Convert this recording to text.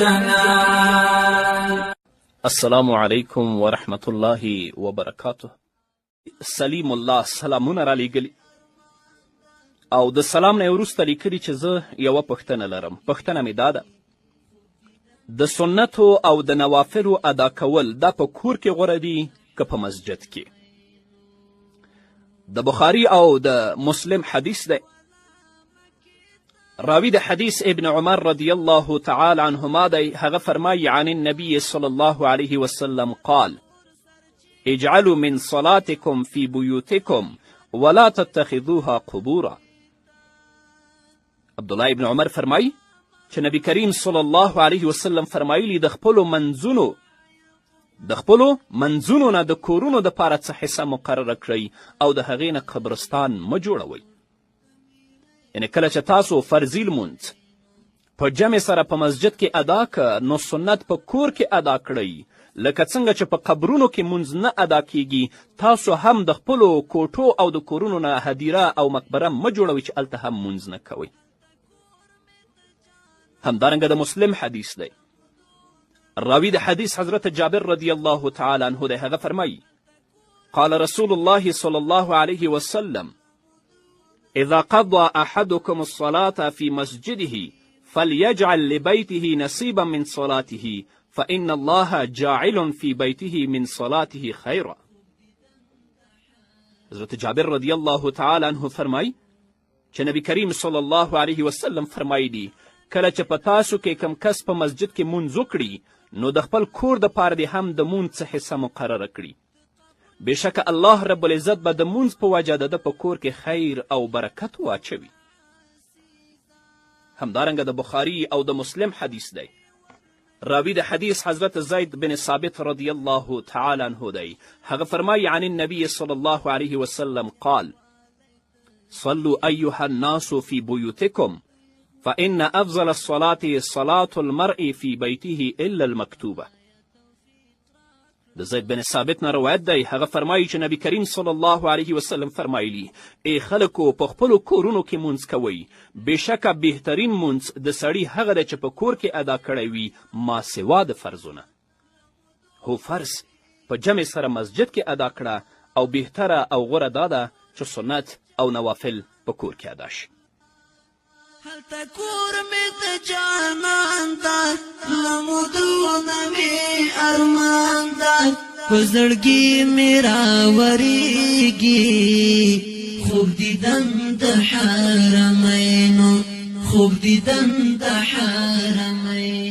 جانان. السلام علیکم ورحمت الله وبرکاته. سلیم الله سلامونه رالیږلي او د سلام نه یې وروسته لیکلي چې زه یوه پوښتنه لرم. پوښتنه مې دا ده، د سنتو او د نوافلو ادا کول دا په کور کې غوره دي که په مسجد کې؟ د بخاري او د مسلم حدیث دی. راوی د حدیث ابن عمر رضی الله تعالی عنهما دی، هغه فرمایي عن النبي صلی الله علیه وسلم قال اجعلوا من صلاتكم في بيوتكم ولا تتخذوها قبورا. عبدالله ابن عمر فرمایي چې نبی کریم صلی الله علیه وسلم فرمایلی د خپلو منځونو نه د کورونو دپاره څه حصه مقرره کړئ او د هغې نه قبرستان مه جوړوئ. یعنې کله چې تاسو فرضي لمونځ په جمع سره په مسجد کې ادا که، نو سنت په کور کې ادا کړئ. لکه څنګه چې په قبرونو کې مونځ نه ادا کیږي، تاسو هم د خپلو کوټو او د کورونو نه هدیره او مقبره مه جوړوئ چې هلته هم مونځ نه کوئ. همدارنګه د مسلم حدیث دی، راوی د حدیث حضرت جابر رضی الله تعالی عنه دی، هغه فرمایي قال رسول الله صلی الله علیه وسلم إذا قضى أحدكم الصلاة في مسجده فليجعل لبيته نصيبا من صلاته فإن الله جاعل في بيته من صلاته خيرا. حضرت جابر رضی الله تعالی عنه فرمای چې نبی کریم صلی الله علیه وسلم فرمایلی کله چې په تاسو کې کم کس په مسجد کې مونځ وکړي، نو د خپل کور دپاره دې هم د مونځ څه حصه مقرره کړي. بېشکه الله رب العزت به د مونځ په وجه د ده په کور کې خیر او برکت واچوي. همدارنګه د بخاري او د مسلم حدیث دی، راوی د حدیث حضرت زید بن ثابت رضی الله تعالی عنه دی، هغه فرمایي عن النبي صلی الله علیه وسلم قال صلوا أيها الناس في بيوتكم فإن أفضل الصلاة صلاة المرء في بيته إلا المكتوبة. د زید بن ثابت نه روایت دی، هغه فرمایي چې نبی کریم صلی الله علیه وسلم فرمایلی ای خلکو په خپلو کورونو کې مونځ کوئ، بېشکه بهترین مونځ د سړي هغه دی چې په کور کې ادا کړی وي ما سوا د فرضونه. هو فرض په جمع سره مسجد کې ادا کړه، او بهتره او غوره دا ده چې سنت او نوافل په کور کې ادا شي. هلته کور مې د جانان ده، له مودو نه مې ارمان ده، په زړګي مې راورېږي خوب دیدن د حرمینو، خوب دیدن د حرمینو.